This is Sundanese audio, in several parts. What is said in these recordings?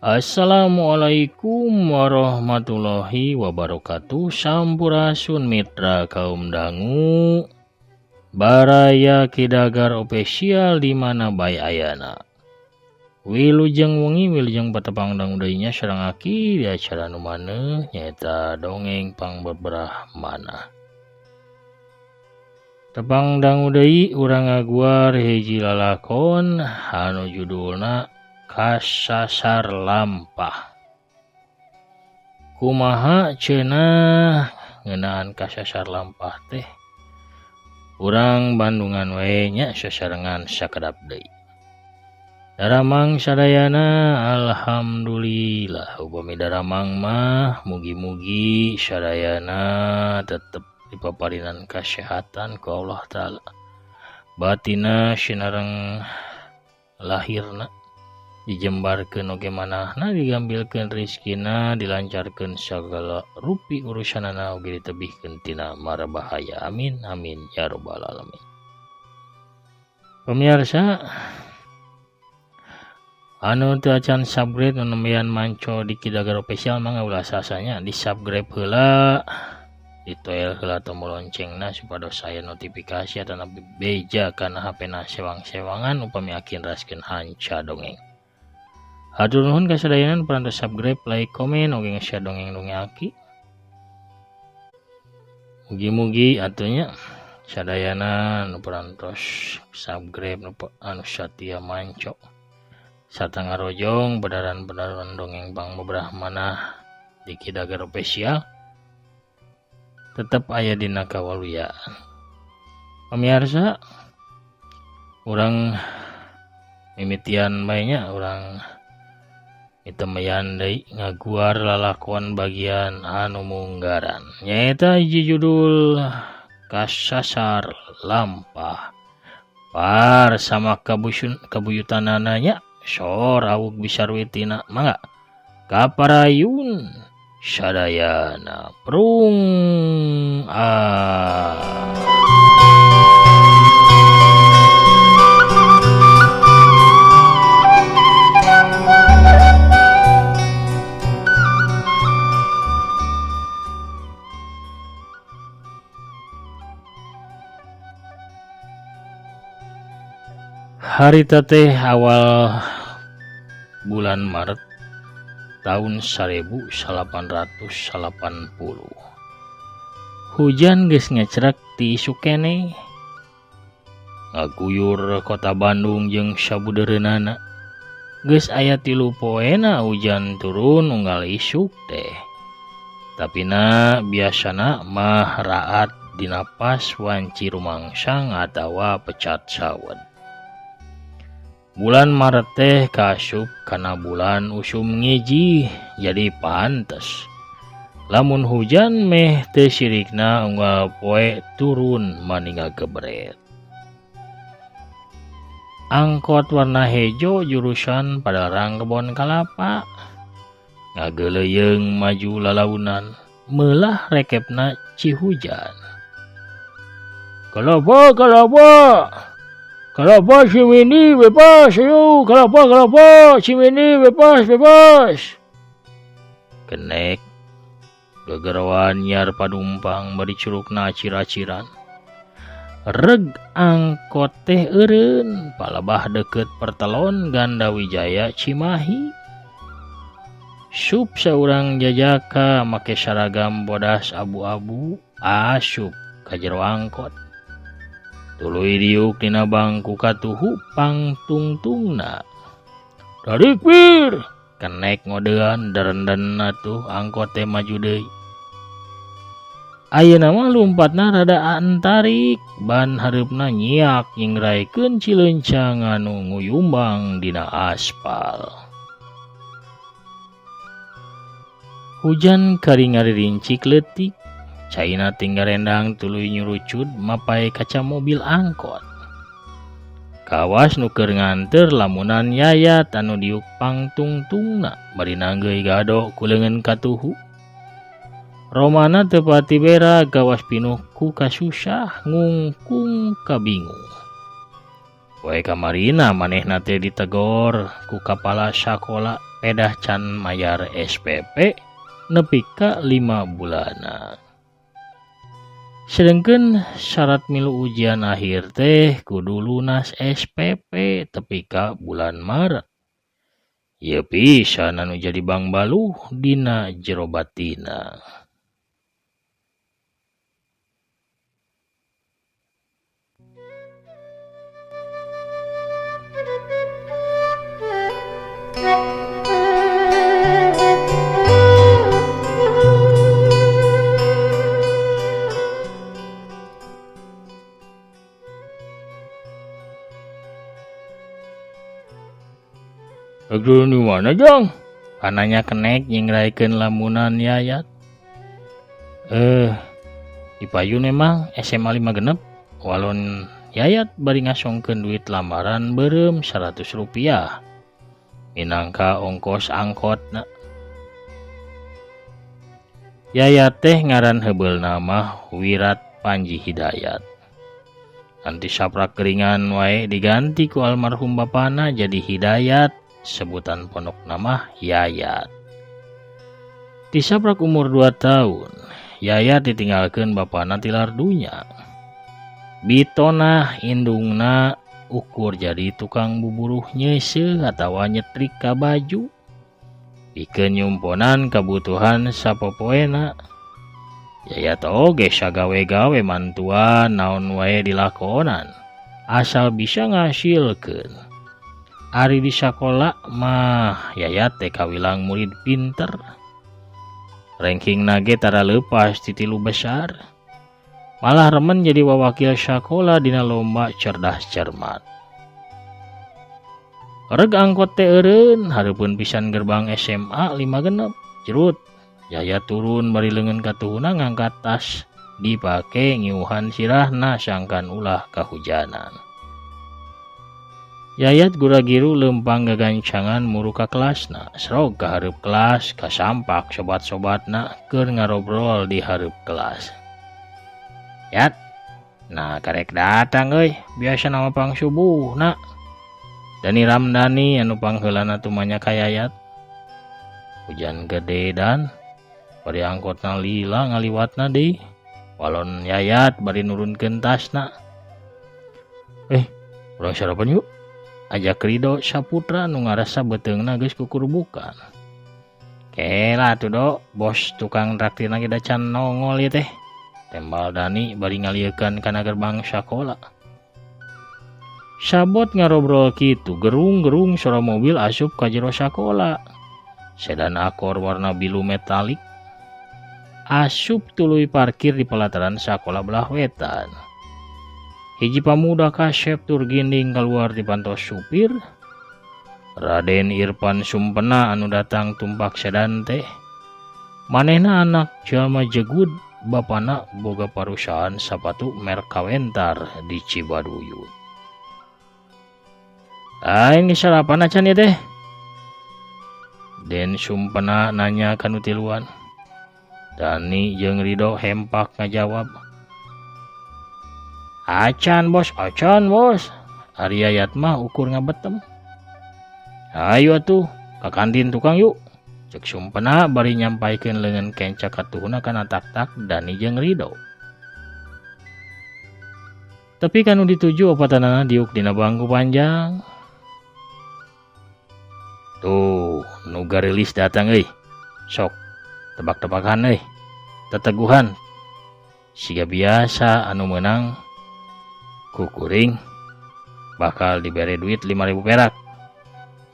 Assalamualaikum warahmatullahi wabarakatuh. Sampurasun mitra kaum dangu, baraya Kidagar Official di mana bae ayana. Wilujeng wengi, wilujeng patepang dangu deui nya sareng aki di acara nu maneuh, nyaeta dongeng pangbeberah manah. Tepang dangu deui urang ngaguar hiji lalakon anu judulna Kasasar Lampah. Kumaha cenah ngeunaan kasasar lampah teh? Urang Bandungan we nya sasarengan sakedap deui. Daramang sadayana, alhamdulillah. Upami daramang mah mugi-mugi sadayana tetep dipaparinan kasehatan ku Allah Ta'ala. Batina sinareng lahirna dijembarkeun oge manahna, digambilkeun rizkina, dilancarkeun sagala rupi urusanana oge ditebihkeun tina mara bahaya. Amin amin ya rabbal alamin. Pemirsa anu teu acan subscribe nu nembean manco di Kidagar Official mangga ulah sasanya di subscribe heula, ditoel heula tombol loncengna supados aya notifikasi atanapi beja kana HP na sewang-sewangan upami aki neraskeun hanca dongeng. Hatur nuhun ka sadayana nu parantos subscribe, like, komen oge nge-share dongeng-dongeng aki. Mugi-mugi atuh nya sadayana nu parantos subscribe, nu anu satia manco sarta ngarojong bedaran-bedaran dongeng pangbeberah manah di Kidagar Official tetep aya dina kawaluyaan. Pemirsa, urang mimitian bae nya, urang mitemeyan deui ngaguar lalakon bagian anu munggaran, nyaeta hiji judul Kasasar Lampah. Par sama kabusun kabuyutanana nya sor awug bisarwitina, mangga kaparayun sadayana prung ah. Harita teh awal bulan Maret tahun 1880. Hujan geus ngecrek ti isuk keneh. Ngaguyur kota Bandung jeung sabudeureunana. Geus aya 3 poena hujan turun unggal isuk teh. Tapina biasana mah raat dina pas wanci rumangsang atawa pecat sawed. Bulan Maret teh kaasup kana bulan usum ngijih, jadi pantes lamun hujan meh teu sirikna unggal poe turun maninga gebret. Angkot warna hejo jurusan Padalarang Kebon Kalapa ngageleuyeung maju lalaunan meulah rekepna cihujan. Kalapa kalapa kalapa Cimindi bebas, ayo kalapa kalapa Cimindi bebas bebas. Kenek gegeroan nyar panumpang bari curugna acir-aciran. Reg angkot teh eureun palebah deukeut pertelon Gandawijaya Cimahi. Sup saurang jajaka make saragam bodas abu-abu asup ka jero angkot. Tuluy diuk dina bangku katuhu pangtungtungna. Tarik wir, kenek ngodean derenden atuh angkot teh maju deui. Ayeuna mah lumpatna rada antarik, ban hareupna nyiak nyingraikeun cileunca anu nguyumbang dina aspal. Hujan kari ngaririncik leutik, caina tinggal rendang tuluy nyurucud mapai kaca mobil angkot. Kawas nu keur nganteur lamunan yayat anu diuk pangtungtungna bari nanggeuy gado ku leungeun katuhu. Romana teu pati bera gawas pinuh ku kasusah ngungkung kabingung. Poe kamarina manehna teh ditegor ku kapala sakola pedah can mayar SPP nepi ka 5 bulanan. Sedengkeun syarat milu ujian akhir teh kudu lunas SPP tepi ka bulan Maret. Ieu pisan anu jadi bangbaluh dina jero batina. Rek turun di mana jang? Pananya kenek nyingraikeun lamunan Yayat. Di payun emang SMA 5 genep. Walon Yayat bari ngasongkeun duit lamaran beureum 100 rupiah. Minangka ongkos angkotna. Yayat teh ngaran heubeulna mah Wirat Panji Hidayat. Nanti saprak keringan wae diganti ku almarhum bapana jadi Hidayat, sebutan pondokna mah Yayat. Di saprak umur 2 tahun, Yayat ditinggalkeun bapana tilar dunya. Bitonah indungna ukur jadi tukang buburuh nyeuseuh atawa nyetrika baju. Pikeun nyumponan kabutuhan sapopoena. Yayat oge sagawe-gawe mantuan naon wae dilakonan asal bisa ngasilkeun. Ari di sakola mah Yayat teh kawilang murid pinter. Ranking nage tara leupas ti 3 besar. Malah remen jadi wawakil sakola dina lomba cerdas cermat. Reg angkot teh eureun hareupeun pisan gerbang SMA 5 genep. Jerut Yayat turun bari leungeun katuhuna ngangkat tas dipake ngiuhan sirahna sangkan ulah kahujanan. Yayat gura-giru leumpang gagancangan muru ka kelasna, srog ka hareup kelas, kasampak sobat-sobatna keur ngarobrol di hareup kelas. Yat, nah karek datang euy, biasa nama pang subuhna. Dani Ramdhani anu pangheulana tumanya ka Yayat. Hujan gede dan bari angkotna lila ngaliwatna deui. Walon Yayat bari nurunkeun tasna. Urang sarapan yuk. Ajak Ridho Saputra nu ngarasa beuteungna geus kukurbukan. Kela atuh do, bos tukang traktirna ge da can nongol ieu teh. Tembal Dani bari ngaliekeun kana gerbang sakola. Sabot ngarobrol kitu, gerung-gerung sora mobil asup ka jero sakola. Sedan Accord warna biru metalik asup tuluy parkir di pelataran sakola belah wetan. Hiji pamuda kasep tur ginding keluar di pantos supir. Raden Irfan Sumpena anu datang tumpak sedan teh. Manehna anak jalma jegud, bapana boga parusahaan sapatu merek kawentar di Cibaduyut. Lain geus sarapan acan ieu teh. Den Sumpena nanya ka nu tiluan. Dani jeung Ridho hempak ngajawab. Acan bos, acan bos. Ari Yayat mah ukur ngabetem. Ayo atuh ka kantin tukang yuk. Cek Sumpena bari nyampaikeun leungeun kenca katuhuna kana tak-tak Dani jeung Ridho. Tapi kanu dituju opatanana diuk dina bangku panjang. Tuh, nu garilis datang euy. Sok tebak-tebakan euy. Teteguhan. Siga biasa anu meunang kukuring bakal dibere duit 5.000 perak.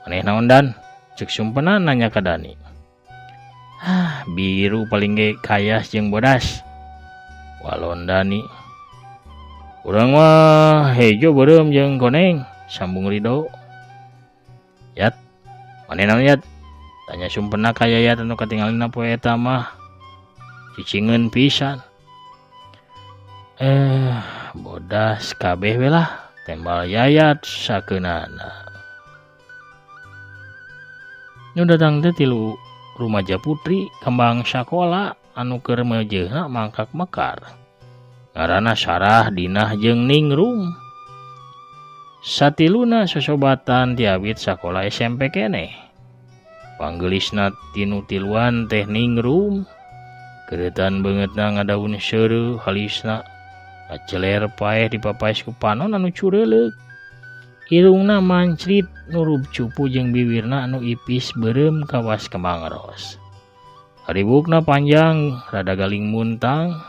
Aneh naon Dan? Cek Sumpena nanya ka Dani. Ah, biru paling ge kayas jeung bodas. Walon Dani. Urang mah hejo beureum jeung koneng, sambung Ridho. Yat, maneh naon Yat? Tanya Sumpena ka Yayat anu katingalina poe eta mah cicingeun pisan. Bodas kabeh we lah, tembal Yayat sakeunana. Nu datang teh 3 rumaja putri kembang sakola anu keur meujeuhna mangkak mekar. Ngaranna Sarah, Dinah jeung Ningrum. Satiluna sosobatan ti awit sakola SMP keneh. Panggelisna tinu tiluan teh ningrum. Keretan beungeutna ngadaun seureuh halisna ngaceler paeh dipapaes ku panon anu cureuleuk. Irungna mancrit nurub cupu jeung biwirna anu ipis beureum kawas kembang ros. Haribukna panjang rada galing muntang.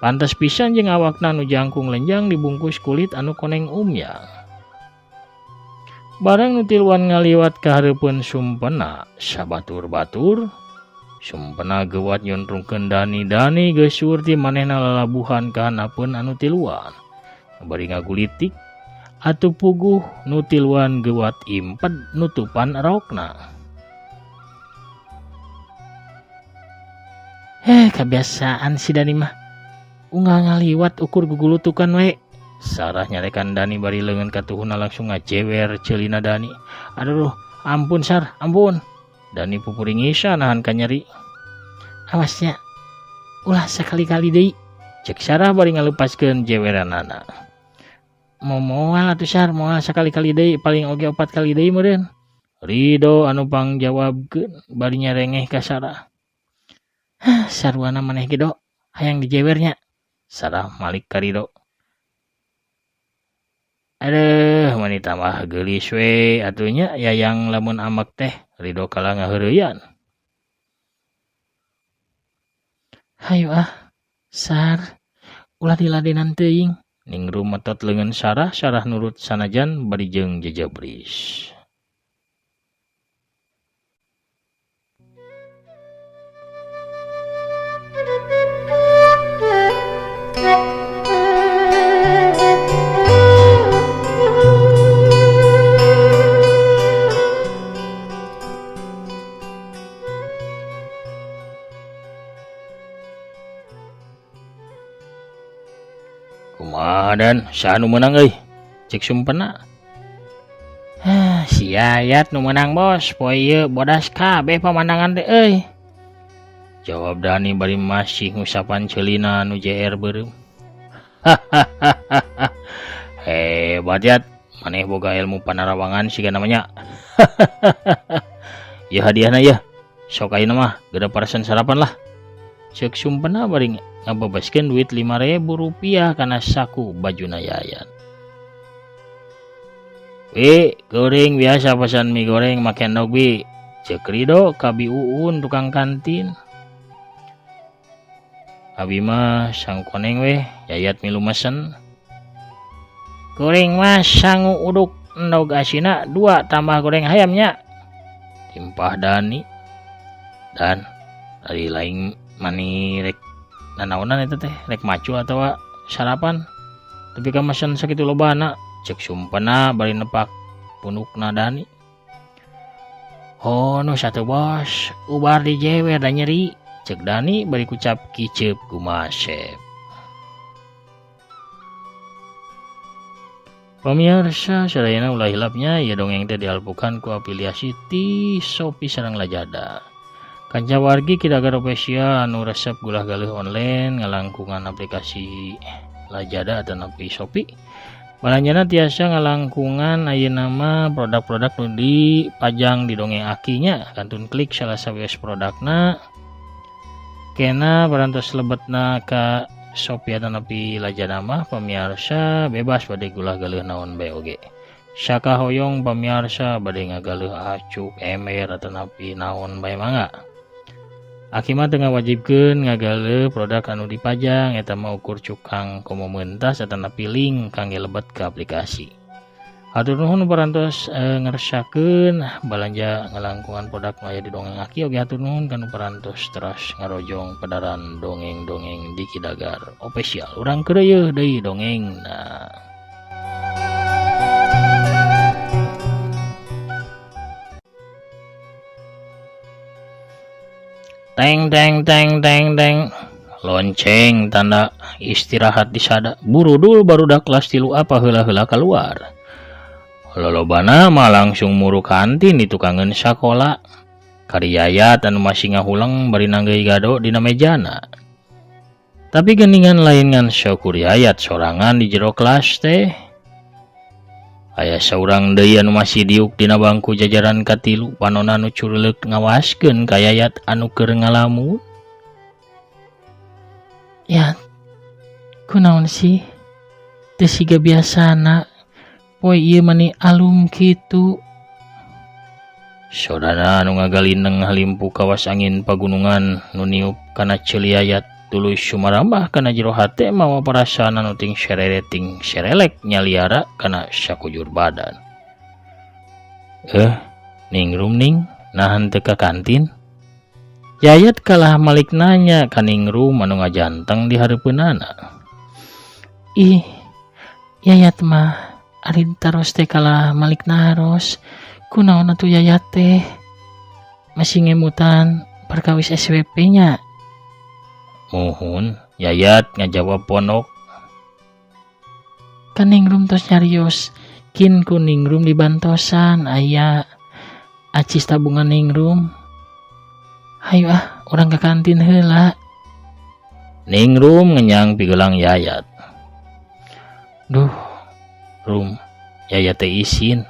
Pantes pisan jeung awakna anu jangkung lenjang dibungkus kulit anu koneng umyang. Barang nu tiluan ngaliwat ka hareupeun sumpena sabatur-batur. Sumpena geuwat nyuntrungkeun Dani-dani geus surti manehna lalabuhan ka handapeun anu tiluan. Bari ngagulitik atuh puguh nu tiluan geuwat imped nutupan rokna. Kebiasaan si Dani mah. Unggal ngaliwat ukur gugulutukan we. Sarah nyarekan Dani bari leungeun katuhuna langsung ngajewer ceulina Dani. Aduh, ampun Sar, ampun. Dani pupuringisa nahan kanyeri. Awasnya, ulah sakali-kali deui. Cek Sarah bari ngalepaskeun jeweranana. Moal atuh Sar, moal sakali-kali deui, paling oge 4 kali deui meureun. Rido anu pangjawabkeun bari nyarengeh ka Sarah. Hah, sarwana maneh ge do, hayang dijewernya. Sarah malik ka Rido. Aduh, mani tambah geulis we atuh nya yayang lamun amek teh. Rido kalah ngaheureyan. Hayu ah, Sar, ulah diladenan teuing. Ningrum metot leungeun Sarah, Sarah nurut sanajan bari jeung jejebris. Kumaha dan saha nu meunang euy? Cek sumpena. Hah, si Yayat nu meunang bos, poe ieu bodas kabeh pamandangan teh euy. Jawab Dani bari masih ngusapan ceulina nu JR beureum. Hebat Yat, maneh boga ilmu panarawangan siga namanya. Ya hadiahna ya. Sok ayeuna mah geuda paresen sarapan lah. Cek sumpena bari ngabebaskeun duit 5.000 rupiah kana saku bajuna Yayan. Wi, goreng biasa pesan mie goreng make endog bi. Cek Rido ka Bi Uun tukang kantin. Abi mah sangu koneng weh, Yayat milu mesen. Goreng mah sangu uduk endog asina 2 tambah goreng hayamnya. Timpah Dani. Dan dari lain mani rek nanaonan eta teh, rek macu atawa sarapan. Tapi ka mesen sakitu lobana, cek sumpena bari nepak punukna Dani. Oh nu satu bos, ubar dijewer da nyeri. Cek Dani bari kucap kiceup kumasep. Pemirsa sadayana ulah hilapnya ya dongeng teh dialpukan ku afiliasi ti Shopee sareng Lazada. Kanca wargi Kidagar Official anu resep gulah galeuh online ngalangkungan aplikasi Lazada atanapi Shopee. Balanjana tiasa ngalangkungan ayeuna mah produk-produk nu dipajang di dongeng akinya, kantun klik salah sawios produkna. Kena parantos lebetna ka Shopee atanapi Lazada mah pamiarsa bebas bade gulah galeuh naon bae oge. Sakahoyong pamiarsa bade ngagaleuh acuk, ember atanapi naon bae mangga. Aki mah teu ngawajibkeun ngagaleuh produk anu dipajang eta mah ukur cukang komo mentas atanapi link kangge lebet ka aplikasi. Hatur nuhun parantos ngersakeun balanja ngalangkungan produk nu aya di dongeng aki oge hatur nuhun kanu parantos teras ngarojong pedaran dongeng-dongeng di Kidagar Official. Urang keureuyeun deui dongengna. Teng teng teng teng teng. Lonceng tanda istirahat disada. Burudul barudak kelas 3 apa heula-heula keluar. Lolobana mah langsung muru kantin di tukangeun sakola. Kari Yayat anu masih ngahuleng bari nanggeuy gado dina mejana. Tapi geningan lain ngan syukur Yayat sorangan di jero kelas teh. Aya saurang deui anu masih diuk dina bangku jajaran katilu panona nu curuleuk ngawaskeun ka Yayat anu keur ngalamun. Ya, kunaon sih? Teu siga biasana. Poe ieu mani alum kitu. Sodana anu ngagalineng ngalimpu kawas angin pagunungan nu niup kana ceuli Yayat tuluy sumarambah kana jero hate mawa parasaan anu ting serere ting serelek nyaliara kana sakujur badan. Ningrum ning nahan teu ka kantin. Yayat kalah malik nanya ka Ningrum anu ngajanteng di hareupeunana. Ih, Yayat mah ari taros teh kalah malik naros. Kunaon atuh Yayat teh? Masih ngemutan perkawis SWP nya. Muhun, Yayat ngajawab pondok. Kan Ningrum tos nyarios, kin ku Ningrum dibantosan aya acis tabungan Ningrum. Hayu ah, urang ka kantin heula. Ningrum ngenyang pigelang Yayat. Duh, Rum, Yayat teh isin.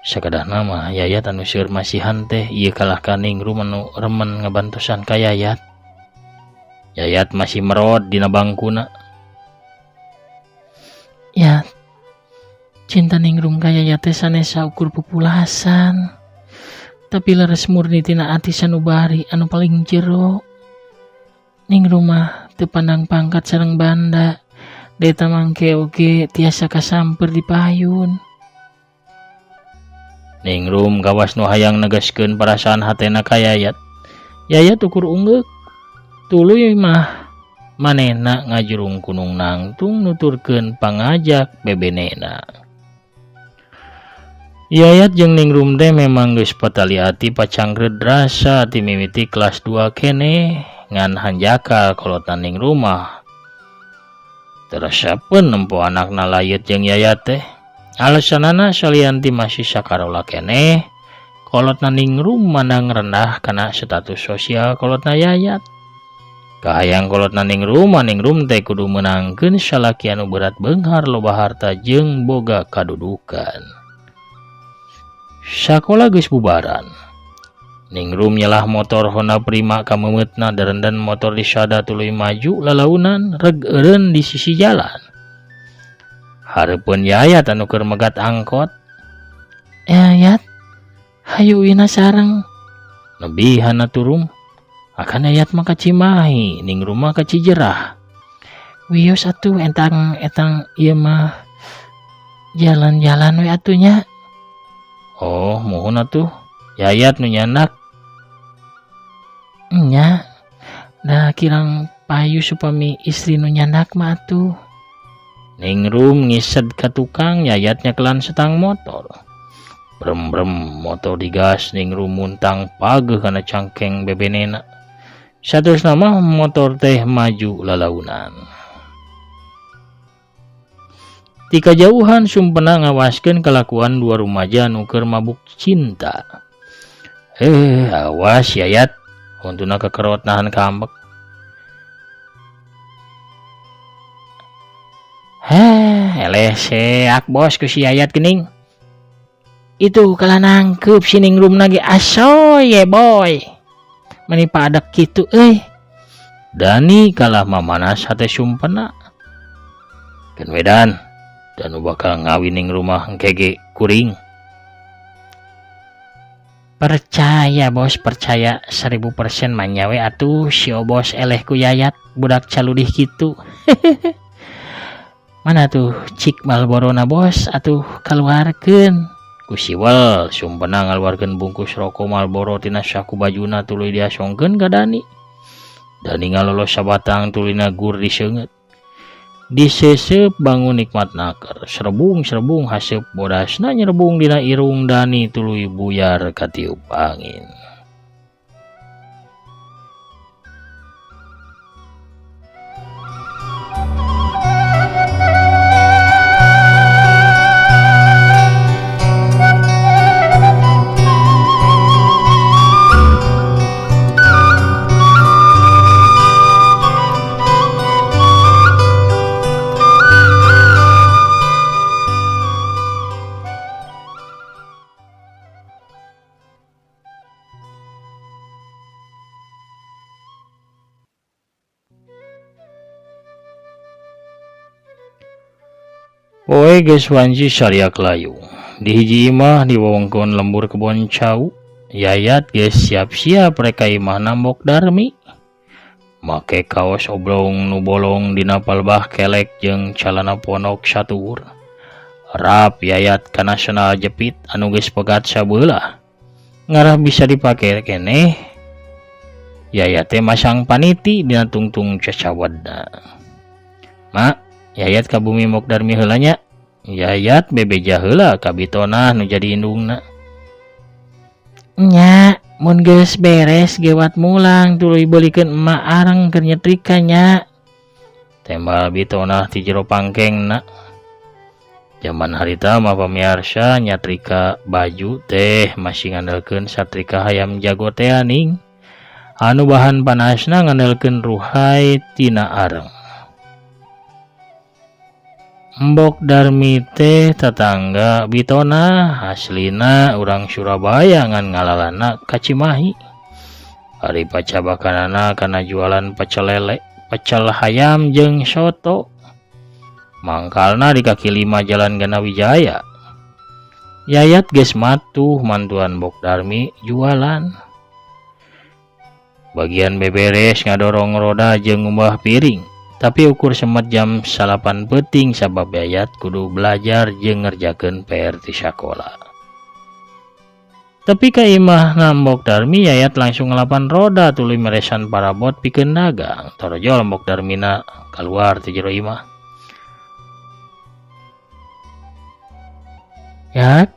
Sakadahna mah Yayat anu seueur masihan teh ieu kalah ka Ningrum anu remen ngabantosan ka Yayat. Yayat masih merot dina bangkuna. Ya, cinta Ningrum ka Yayat teh sanes saukur pupulasan. Tapi leres murni tina ati sanubari anu paling jero. Ningrum mah teu pandang pangkat sareng banda. Deta mangke oge tiasa kasamper di payun. Ningrum kawas nu hayang negaskeun perasaan hatena ka Yayat. Yayat ukur unggeuk. Tuluy mah manehna ngajurung kunung nangtung nuturkeun pangajak bebenena. Yayat jeung Ningrum teh memang geus patali ati pacangreud rasa ti mimiti kelas 2 keneh ngan hanjakal kolotna Ningrum mah. Teresepeun nempo anakna layet jeung Yayat teh. Alasanana salian ti masih sakarola keneh, kolotna Ningrum mandang rendah kana status sosial kolotna Yayat. Kahayang kolotna Ningrum, Ningrum teh kudu meunangkeun salaki anu berat beunghar loba harta jeung boga kadudukan. Sakola geus bubaran. Ningrum nyelah motor Honda Prima ka meumeutna derenden motor disada tuluy maju lalaunan reg eureun di sisi jalan. Hareupeun Yayat anu keur megat angkot. Yayat, hayu wina sareng. Nebihan atuh Rum. Akan Yayat mah ka Cimahi, Ningrum mah ka Cijerah. Wios atuh entang etang ieu mah jalan-jalan we atuh nya. Oh, muhun atuh. Yayat nu nyandak. Nya. Da kirang payu supami istri nu nyandak mah atuh. Ningrum ngised ka tukang, Yayat nyekelan setang motor. Brem-brem motor digas, Ningrum muntang pageuh kana cangkeng bebenena. Saterusna mah motor teh maju lalaunan. Ti kajauhan Sumpena ngawaskeun kalakuan dua rumaja anu keur mabuk cinta. Awas Yayat, huntuna kekerot nahan kambek. Heh, eleh seak bos ku si Yayat geuning. Itu kalah nangkeup si Ningrum lagi asoy ye boy. Meni padak kitu euy. Dani kalah mamanas hate Sumpena. Keun wedan, danu bakal ngawin ning rumah engke ge kuring. Percaya bos, percaya 1000% manyawe atuh si bos eleh ku Yayat budak caludih kitu. Mana tuh cik Marlborona bos atuh kaluarkeun. Ku siwel Sumpena ngaluarkeun bungkus rokok Marlboro tina saku bajuna tuluy diasongkeun ka Dani. Dani ngalolos sabatang tuluy nagur diseungeut. Disesep bangun nikmat naker, serebung-serebung haseup bodasna nyerebung dina irung Dani tuluy buyar katiup angin. Poe geus wanci sariak layu. Di hiji imah di wewengkon lembur kebon cau, Yayat geus siap-siap rek ka imahna Mbok Darmi. Make kaos oblong nu bolong dina palbah kelek jeung calana pondok satuhur. Rap Yayat kana sendal jepit anu geus pegat sabeulah. Ngarah bisa dipake keneh. Yayat teh masang paniti dina tungtung cacawedna. Ma, Yayat ka bumi Mbok Darmi heula nya. Yayat bebeja heula ka Bitonah nu jadi indungna. Nya, mun geus beres gewat mulang tuluy beulikeun emak areng keur nyetrika nya. Tembal Bitonah ti jero pangkengna. Jaman harita mah pamiarsa nyatrika baju teh masih ngandelkeun satrika hayam jago teh ning. Anu bahan panasna ngandelkeun ruhai tina areng. Mbok Darmi teh tatangga Bitonah aslina urang Surabaya ngan ngalalana ka Cimahi. Ari pacabakanana kana jualan pecel lele, pecel hayam jeung soto. Mangkalna di kaki lima Jalan Ganawijaya. Yayat geus matuh mantuan Mbok Darmi jualan. Bagian beberes ngadorong roda jeung ngumbah piring. Tapi ukur semet jam 9 peuting sabab Yayat kudu belajar jeung ngerjakeun PR ti sakola. Tapi ka imah Mbok Darmi Yayat langsung ngelapan roda tuluy meresan parabot pikeun dagang. Torojol Mbok Darmina kaluar ti jero imah. Yat,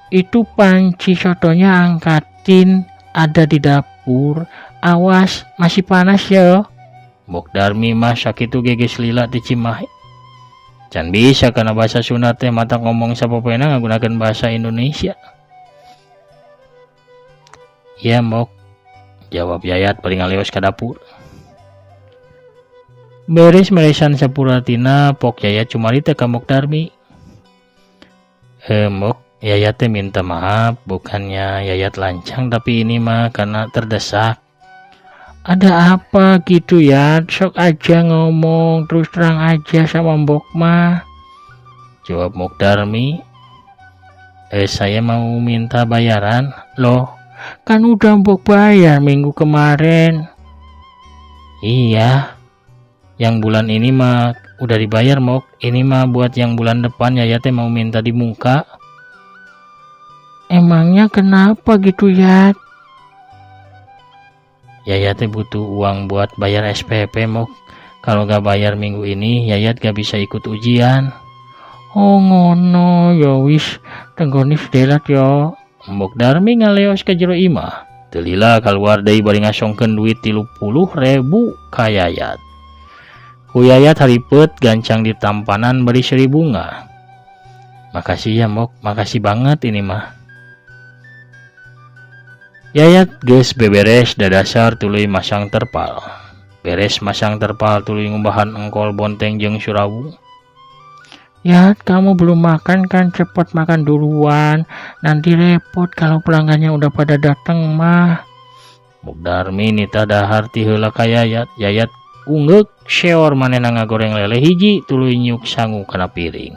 itu panci sotonya angkatin ada di dapur. Awas masih panas ya. Mbok Darmi mah sakitu geges lila ti Cimahi. Can bisa kana bahasa Sunda teh mata ngomong sapopoena ngagunakeun bahasa Indonesia. Iya Mbok, jawab Yayat bari ngaleos ka dapur. Beres meresan sapuratina pok Yayat cumarita ka Mbok Darmi. Mbok, Yayat teh minta maaf, bukannya Yayat lancang tapi ini mah karena terdesak. Ada apa gitu ya, sok aja ngomong terus terang aja sama Mbok mah. Jawab Mbok Darmi. Saya mau minta bayaran. Loh, kan udah Mbok bayar minggu kemarin. Iya, yang bulan ini mah udah dibayar Mbok. Ini mah buat yang bulan depan Yayat teh mau minta di muka. Emangnya kenapa gitu ya? Yayat teh butuh uang buat bayar SPP Mbok. Kalau gak bayar minggu ini Yayat gak bisa ikut ujian. Oh ngono ya wis, tenggoni sedelat yo. Mbok Darmi ngaleos ka jero imah. Teu lila kaluar deui bari ngasongkeun duit 30.000 ka Yayat. Ku Yayat haripet gancang ditampanan bari seuri bunga. Makasih ya Mbok, makasih banget ini mah. Yayat geus beberes dadasar tuluy masang terpal. Beres masang terpal tuluy ngumbahan engkol bonteng jeung surawung. Yat, kamu belum makan kan? Cepat makan duluan. Nanti repot kalau pelanggannya udah pada datang mah. Mbok Darmi nita dahar ti heula ka Yayat. Yayat unggeuk seor manehna ngagoreng lele hiji tuluy nyuk sangu kana piring.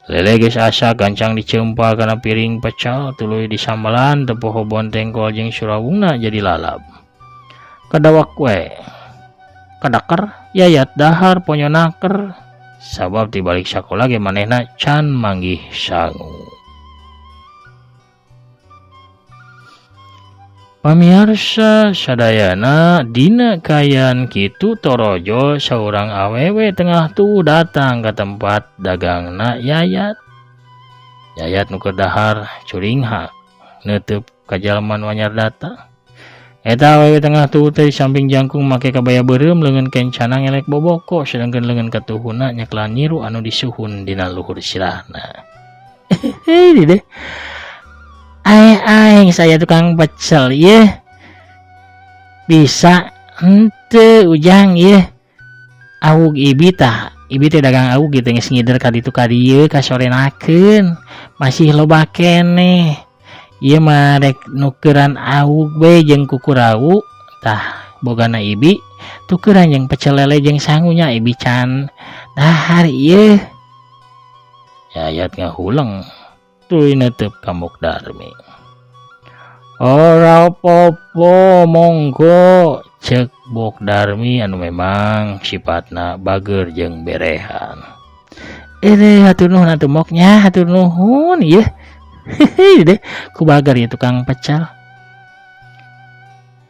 Lele geus asa gancang diceumpal kana piring pecel tuluy disambalan teu poho bonteng kol jeung surawungna jadi lalap. Kadawak we. Kadaker Yayat dahar ponyonaker sabab ti balik sakola ge manehna can manggih sangu. Pamiarsa sadayana dina kaayaan kitu torojo saurang awewe tengah tuh datang ke tempat dagangna Yayat. Yayat nu keur dahar curinghak neuteub ka jalma nu anyar datang. Eta awewe tengah tuh teh di samping jangkung make kabaya beureum leungeun kencana ngelek boboko sedangkeun leungeun katuhuna nyeklan nyiru anu disuhun dina luhur sirahna. Heuh deh. Aing saya tukang pecel ye. Bisa henteu ujang ye. Awug ibi tah, ibi teh dagang awug gitu geus ngider ka ditu ka dieu kasorenakeun. Masih loba keneh. Ieu mah rek nukeran awug we jeung kukurawu tah bogana ibi tukeran jeung pecel lele jeung sangunya ibi can dahar ieu. Yayat ngahuleng tuluy netep ka Mok Darmi. Ora apa-apa monggo cek Bok Darmi anu memang sifatna bager jeung berehan. Ini hatur nuhun atuh Mok nya, hatur nuhun ieu. Hehe deh ku bager ieu tukang pecel.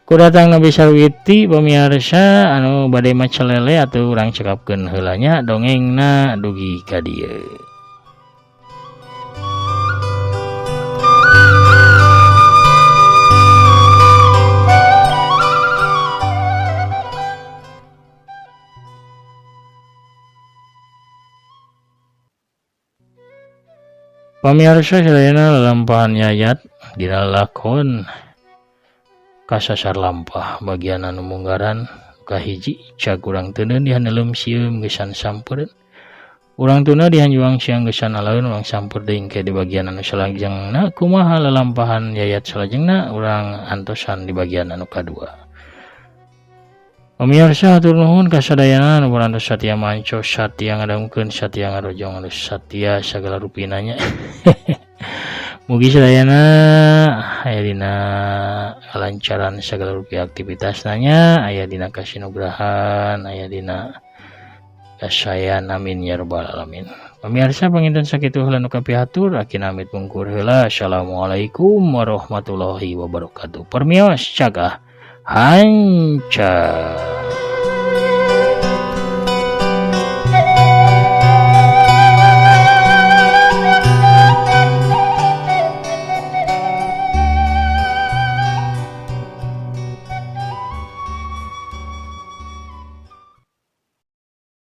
Ku datang Nabi Sarwiti pamiarsa anu bade maca lele atuh urang cekapkeun heula nya dongengna dugi ka dieu. Pamiarsa sadayana lalampahan Yayat dina lalakon kasasar lampah bagian anu munggaran kahiji cag urang teuneun dihaneuleum sieum geusan sampeureuh urang tuna dihanjuang siang geusan alaeun urang sampeur deui engke di bagian anu salajengna kumaha lalampahan Yayat salajengna urang antosan di bagian anu kadua. Pemirsa hatur nuhun kasadayana anu parantos satia manco satia ngadangukeun satia ngarojong anu satia sagala rupina nya. Mugi sadayana aya dina kalancaran sagala rupi aktivitasna nya, aya dina kasinugrahan, aya dina kasayan, amin ya rabbal alamin. Pemirsa panginten sakitu heula nu kapihatur, akhirna amit mungkur heula. Assalamualaikum warahmatullahi wabarakatuh. Permios cagah hanca.